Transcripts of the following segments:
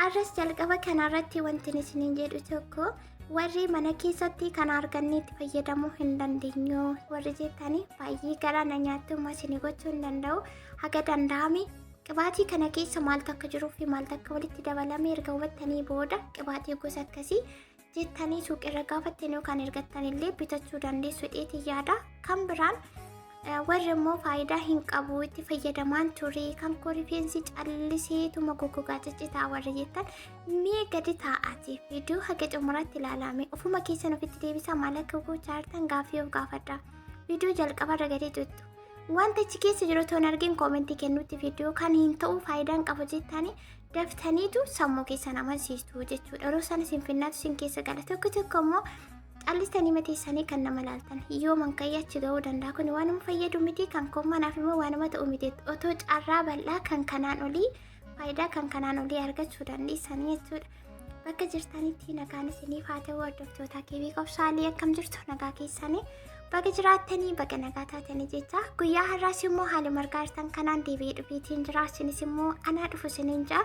Arras jalqaba kanarratti wanti isiniin jedhu tokko warri mana keessatti kan arganne itti fayyadamuu hin dandeenyu warri jettanii baay'ee garaa na nyaattummaa isinii gochuu hin danda'u. Haga danda'ame qibaatii kana keessa maaltu akka jiruu fi maaltu akka walitti dabalame erga hubattanii booda qibaatii gosa akkasii jettanii suuqirra gaafattan yookaan ergattan illee bitachuu dandeessu jedheetiin yaada. Kan biraan warri immoo faayidaa hin qabu, itti fayyadamaan ture, kan koo rifeensi calliseetuma goggogaa ciccitaa warri jettan, mee gadi taa'aati viidiyoo haga xumuraatti ilaalame ofuma keessan ofitti deebisaa. Maal akka gochaa jirtan gaaffii of gaafadha. Viidiyoo jalqabarra gadi tuttu. Wanta achi keessa jiru otoo hin argin koomentii kennuutti viidiyoo kan hin ta'u, faayidaan qabu jettanii daftaniitu sammuu keessan amansiistu jechuudha. Yeroo sana isin finnaatu isin keessa gala. Tokko tokko immoo callistanii mateessanii kan nama laaltan, yoo mankayyaa achi ga'uu danda'a, kun waanuma fayyadu miti, kan koo manaaf immoo waanuma ta'u miti. Otoo carraa bal'aa kan kanaan olii, faayidaa kan kanaan olii argachuu dandeessanii jechuudha. Bakka jirtanitti nagaan isiniif haa ta'u. Hordoftoota keebii qobsaalii, akkam jirtu? Nagaa keessanii? Baga jiraattanii, baga nagaa taatanii jecha, guyyaa har'aas immoo haaluma argaa jirtan kanaan deebi'ee dhufeetiin jira. Isinis immoo anaa dhufu isiniin jaa.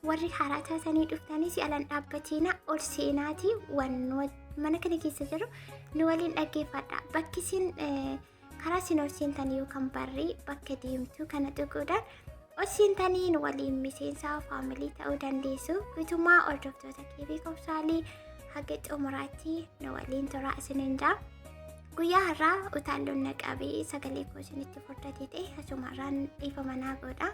Warri haaraa taatanii dhuftanis alan dhaabbatiina, ol seenaatii waan mana kana keessa jiru nu waliin dhaggeeffadha. Bakki isin karaa isin ol seentan yookaan barrii bakka deemtu kana tuquudhaan ol seentanii nu waliin miseensa faamilii ta'uu dandeessu. Guutummaa hordoftoota keebii qobsaalii haga xumuraatti nu waliin turaa isiniin jaa. Guyyaa har'aa utaalloon na qabee sagalee koo isinitti furdatee ta'e asumarraan dhiifama naa godha.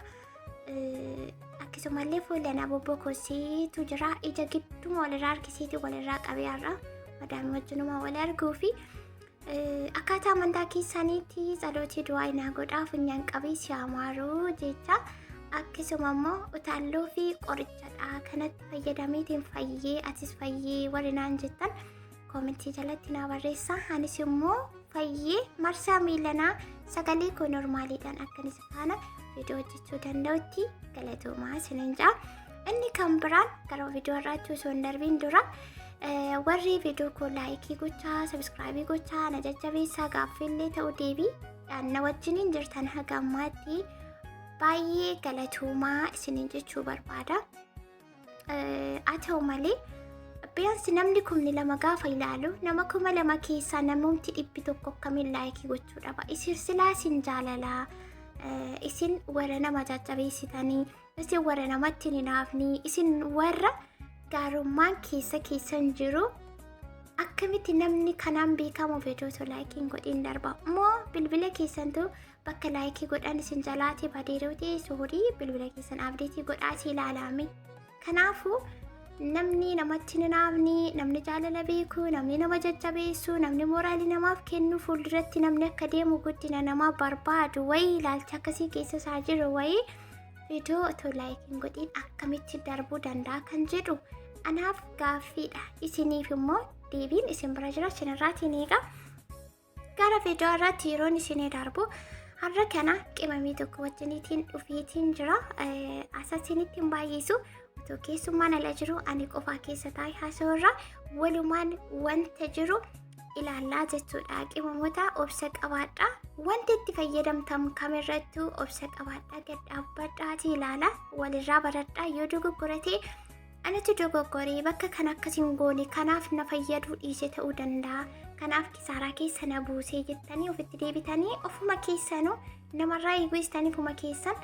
Akkasumallee fuula na bobbokosiitu jira. Ija gidduma walirraa harkisiitii walirraa qabee har'a madaamii wajjinuma wal arguu fi akkaataa amantaa keessaniitti tsalootii du'aa naa godhaa, funyaan qabee si amaaruu jecha. Akkasuma immoo utaalloo fi qorichadha kanatti fayyadameetiin fayyee, atis fayyee warri naan jettan koomentii jalatti naa barreessa. Anis immoo fayyee marsaa miilanaa sagalee koo normaaliidhaan akkan isa faana viidiyoo hojjechuu danda'utti galatoomaa isiniin ja'a. Inni kan biraan gara viidiyoo irraatti osoo hin darbiin dura warri viidiyoo koo laayikii gochaa, sabiskiraayibii gochaa na jajjabeessaa, gaaffiillee ta'uu deebii na wajjiniin jirtan haga ammaatti baay'ee galatoomaa isiniin jechuu barbaada. Haa ta'u malee biyaansi namni 2,000 gaafa ilaalu nama 2,000 keessaa namoomti 100 akkamiin laayikii gochuu dhaba? Isin silaa isin jaalalaa, isin warra nama jajjabeessitanii, isin warra namatti hin hinaafni, isin warra gaarummaan keessa keessan jiru, akkamitti namni kanaan beekamu viidiyoo laayikiin godhin darba? Moo bilbila keessantu bakka laayikii godhan isin jalaati badeeroo ta'e, suurii bilbila keessan abdeetii godhaatii ilaalame. Kanaafuu namni namatti hin hinaafni, namni jaalala beeku, namni nama jajjabeessu, namni mooraalii namaaf kennu, fuulduratti namni akka deemu guddina namaa barbaadu wayii, ilaalcha akkasii keessa isaa jiru wayii viidiyoo otoo laayikiin godhin akkamitti darbuu danda'a kan jedhu anaaf gaaffiidha. Isiniif immoo deebiin isin bira jira, isinirraatiin eega. Gara viidiyoo irratti yeroon isinii darbu, har'a kana qimamii tokko wajjiniitiin dhufeetiin jira. Asa isinitti hin baay'isu. Otoo keessummaan ala jiru ani qofaa keessa taa'ee haasa'u irra walumaan wanta jiru ilaallaa jechuudha. Qimamoota, obsa qabaadha. Wanti itti fayyadamtan kamirrattuu obsa qabaadha. Gad dhaabbadhaatii ilaala. Walirraa baradhaa. Yoo dogoggorate anatu dogoggoree, bakka kan akkasiin goone, kanaaf na fayyaduu dhiise ta'uu danda'a. Kanaaf kisaaraa keessa na buusee jettanii ofitti deebitanii ofuma keessanuu namarraa eeguistanii ofuma keessan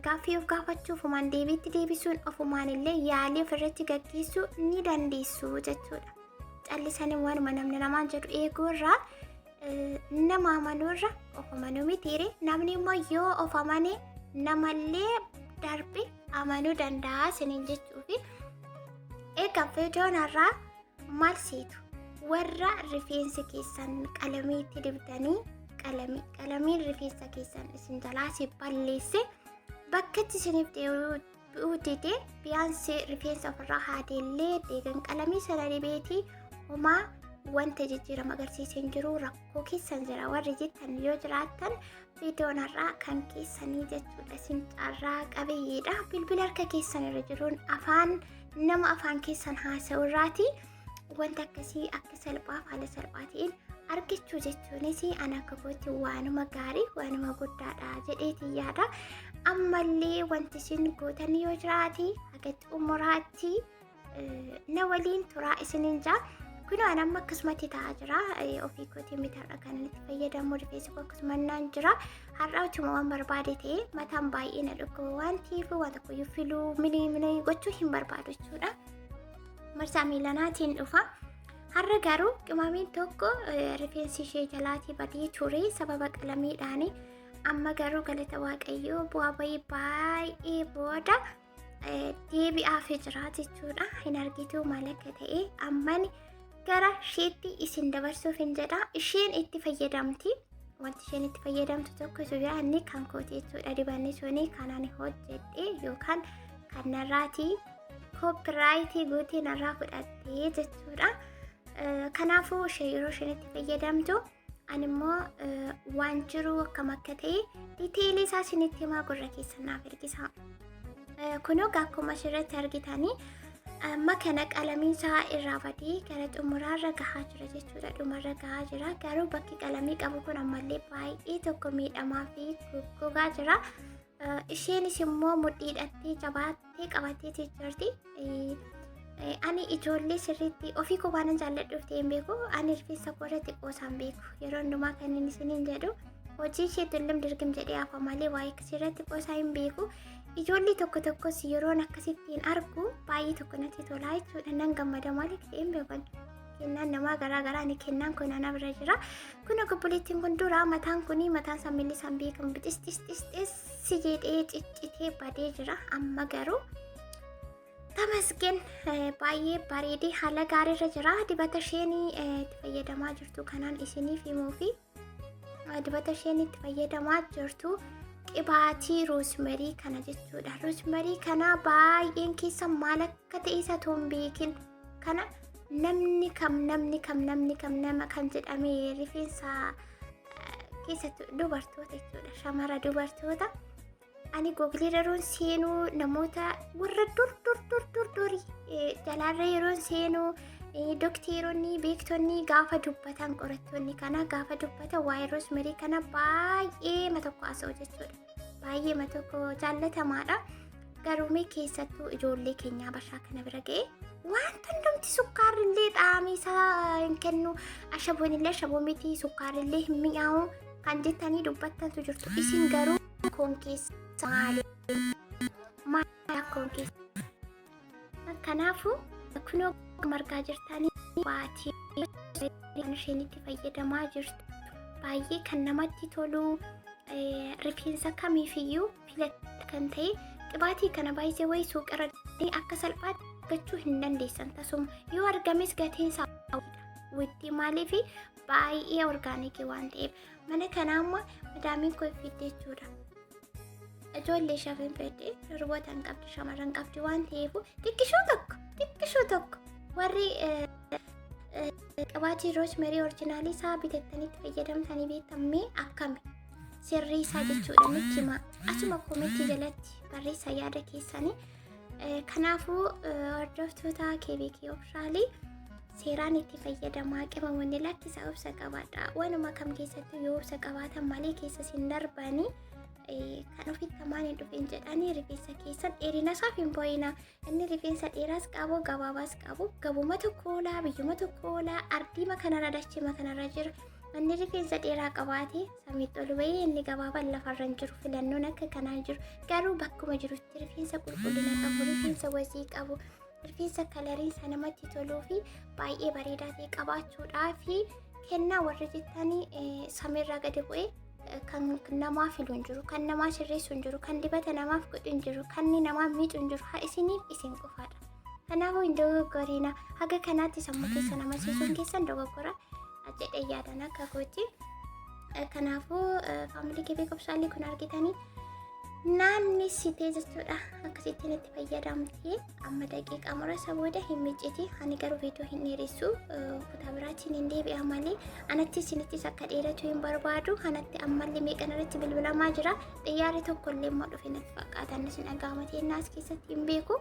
gaaffii of gaafachuu, ofumaan deebiitti deebisuun, ofumaan illee yaalii ofirratti gaggeessuu ni dandeessu jechuudha. Callisanii waanuma namni namaan jedhu eeguu irraa, nama amanuu irra of amanuu mitiire? Namni immoo yoo of amane namallee darbe amanuu danda'a isiniin jechuufi. Egaa viidiyoon har'aa maal seetu? Warra rifeensi keessan qalamii itti dibdanii qalamiin rifeensa keessan isin jalaa si balleesse, bakkatti isiniif deebi'uu dide, biyyaansi rifeensa ofirraa haadeellee deegan qalamii sana dibeetii homaa wanta jijjiirama agarsiisee hin jiru, rakkoo keessan jira warri jettan yoo jiraattan viidiyoon har'aa kan keessanii jechuudha. Isin carraa qabeeyyiidha. Bilbila harka keessan irra jiruun afaan nama afaan keessan haasa'u irraati wanta akkasii akka salphaaf haala salphaa ta'een argachuu jechuunis ana akka kootti waanuma gaarii, waanuma guddaadha jedheetiin yaada. Ammallee wanti isin gootan yoo jiraate haga xumuraatti na waliin turaa isiniin jaa. Kunoo an amma akkasumatti ta'aa jira. Ofii kootii miti har'a kan itti fayyadamu rifeensi koo akkasuma naan jira. Har'a utuma waan barbaade ta'e mataan baay'ee na dhukkuba waan ta'eef waan tokkoyyuu filuu minii minii gochuu hin barbaadu jechuudha. Marsaa miilanaatiin dhufa. Har'a garuu qimamiin tokko rifeensi ishee jalaatii badee ture sababa qalamiidhaani. Amma garuu galata waaqayyoo bu'aa bayii baay'ee booda deebi'aafii jira jechuudha. Hin argitu maal akka ta'e ammani gara isheetti isin dabarsuuf hin jedha. Isheen itti fayyadamti. Wanti isheen itti fayyadamtu tokko jira inni kan kooti jechuudha. Dibanni suni kan ani hojjedhe yookaan kan narraatii koopiraayitii guutee narraa fudhatte jechuudha. Kanaafuu ishee yeroo isheen itti fayyadamtu ani immoo waan jiru akkam akka ta'e diteelii isaa isinitti himaa gurra keessan naaf ergisa. Kunoo akkuma asirratti argitanii amma kana qalamiin isaa irraa badee gara xumuraarra gahaa jira jechuudha. Dhumarra gahaa jira. Garuu bakki qalamii qabu kun ammallee baay'ee tokko miidhamaa fi goggogaa jira. Isheenis immoo mudhii hidhattee jabaattee qabatteeti jirti. Ani ijoollee sirriitti ofii koo waanan jaalladhuuf ta'e hin beeku. Ani rifeensa koo irratti qoosaan beeku. Yeroo hundumaa kan inni isiniin jedhu hojii ishee tullim dirgim jedhee hafa malee waa'ee akkasii irratti qoosaa hin beeku. Ijoollee tokko tokkos yeroon akkasittiin argu baay'ee tokko natti tolaa jechuudha. Nan gammada malee ta'e hin beekan. Kennaan namaa garaa garaa ni kennaan kun ana bira jira. Kun obboleettiin kun dura mataan kun mataan isaa miilli isaan beekamu bixis xis jedhee ciccitee badee jira. Amma garuu tamasgen baay'ee bareedee haala gaariirra jira. Dibata isheen itti fayyadamaa jirtu kanaan isiniif himuu fi dibata isheen itti fayyadamaa jirtu qibaatii roosmarii kana jechuudha. Roosmarii kana baay'een keessa maal akka ta'e isa otoo hin beekin kana namni kam namni kam namni kam nama kan jedhame rifeensa keessattuu dubartoota jechuudha. Shamara dubartoota. Ani googlii yeroon seenuu namoota warra dur dur dur dur durii jalaarra yeroon seenuu dokteeronni beektonni gaafa dubbatan qorattoonni kana gaafa dubbatan waa'ee roosmarii kana baay'ee ma tokko haasa'u jechuudha. Baay'ee ma tokko jaallatamaadha. Garuu mee keessattuu ijoollee keenyaa bashaa kana bira ga'e wanta hundumti sukkaarrillee xaamii isaa hin kennu ashaboon illee ashaboo miti sukkaarrillee hin mi'aawu kan jettanii dubbattantu jirtu. Isin garuu koon keessa maali? Maali akkoon keessa? Kanaafuu kunoo margaa jirtanii baatii kan isheen itti fayyadamaa jirtu baay'ee kan namatti tolu rifeensa kamiifiyyuu filata kan ta'e qibaatii kana baay'ee wayii suuqirra akka salphaatti argachuu hin dandeessan tasuma yoo argames gatiin isaa widdii maaliif baay'ee orgaanikii waan ta'eef mana kana amma madaamiin koo fidde jechuudha. Ijoollee ishaaf hin fedhe durboota hin qabdi shamarran qabdi waan ta'eef xiqqishuu tokko xiqqishuu tokko warri qibaatii roosmerii orjinaalii isaa bitattanitti fayyadamtanii beektan mee akkami sirrii isaa jechuudha nutti himaa asuma koomentii jalatti barreessaa yaada keessanii. Kanaafuu hordoftoota KBK Ofishaalii seeraan itti fayyadamaa qimamoonni lakkisa obsa qabaadha. Waanuma kam keessattuu yoo obsa qabaatan malee keessa sin darbanii kan ofitti hamaan hin dhufin jedhanii rifeensa keessan dheerina isaaf hin boo'ina. Inni rifeensa dheeraas qabu gabaabaas qabu gabuma tokko oolaa biyyuma tokko oolaa ardiima kanarra dacheema kanarra jira. Inni rifeensa dheeraa qabaate samiitti ol ba'ee inni gabaabaan lafarra hin jiru filannoon akka kanaa hin jiru. Garuu bakkuma jirutti rifeensa qulqullina qabu, rifeensa wazii qabu, rifeensa kalariin isaa namatti toluu fi baay'ee bareedaa ta'e qabaachuudhaa fi kennaa warri jettanii samiirraa gadi bu'ee kan namaa filu hin jiru, kan namaa sirreessu hin jiru, kan dibata namaaf godhu hin jiru, kan namaa miicu hin jiru. Haa isiniif isin qofaadha. Kanaafuu hin dogoggorina. Haga kanaatti sammuu keessa nama seesuun keessan dogoggora jedhee yaadan akka kootti. Kanaafuu faamilii kee beekumsaallee kun argitanii naannessitee jechuudha. Akkasittiin itti fayyadamtee amma daqiiqaa muraasa booda hin micciti. Ani garuu viidiyoo hin dheeressu. Kutaa biraatiin hin deebi'a malee anatti isinittis akka dheeratu hin barbaadu. Anatti ammallee meeqan irratti bilbilamaa jira. Xiyyaarri tokko illee immoo dhufe natti fakkaata. Innis dhaga'ama teennaas keessatti hin beeku.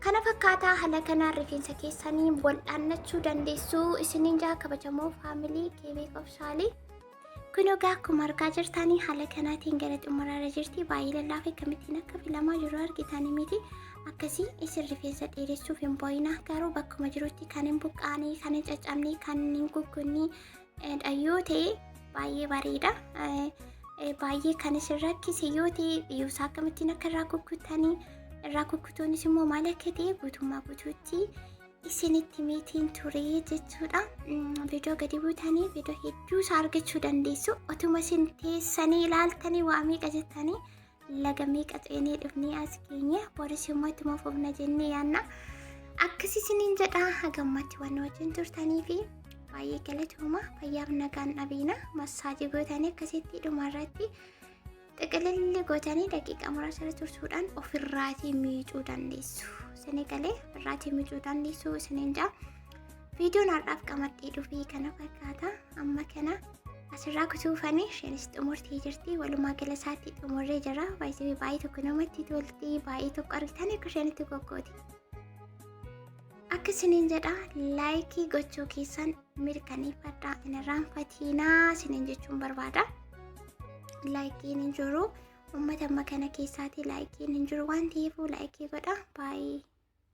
Kana fakkaataa haala kanaan rifeensa keessanii wal'aannachuu dandeessu isiniin jaa kabajamoo faamilii keebee qobsaalii. Kun egaa akkuma argaa jirtanii haala kanaatiin gara xumuraarra jirti. Baay'ee lallaafee akkamittiin akka filamaa jiru argitanii miti. Akkasii isin rifeensa dheeressuuf hin boo'ina. Garuu bakkuma jirutti kan hin buqqaane, kan hin caccabne, kan hin guggunne yoo ta'e baay'ee bareeda. Baay'ee kan isin rakkise yoo ta'e biyyoosaa akkamittiin akka irraa kukkuttanii, irraa kukkutuunis immoo maal akka ta'e guutummaa guutuutti isinitti meetiin ture jechuudha. Viidiyoo gadi buutanii viidiyoo hedduu isaa argachuu dandeessu. Otuma isin teessanii ilaaltanii waa meeqa jettanii laga meeqa ceenee dhufnee as geenye, boris immoo ittuma fufna jennee yaanna. Akkas isiniin jedha, hagammatti waan wajjin turtanii fi baay'ee galatooma. Fayyaaf nagaan dhabiina. Massaajii gootanii akkasitti dhumarratti xiqililli gootanii daqiiqaa muraasa irra tursuudhaan ofirraatii miicuu dandeessu. Isinii galee, ofirraatii miicuu dandeessu isiniin jaa. Viidiyoon har'aaf qamadhee dhufee kana fakkaata. Amma kana asirraa kutuufanii isheenis xumurtee jirti. Walumaa gala isaatti xumurree jira. Baay'ee baay'ee tokko namatti tolti. Baay'ee tokko argitan akka isheen itti goggooti. Akka isiniin jedha, like gochuu keessan mirkaneeffadhaa, hin irraanfatiinaa isiniin jechuun barbaada. Likeiin hin jiru. Uummata amma kana keessaati likeiin hin jiru waan ta'eef like godha. Baay'ee.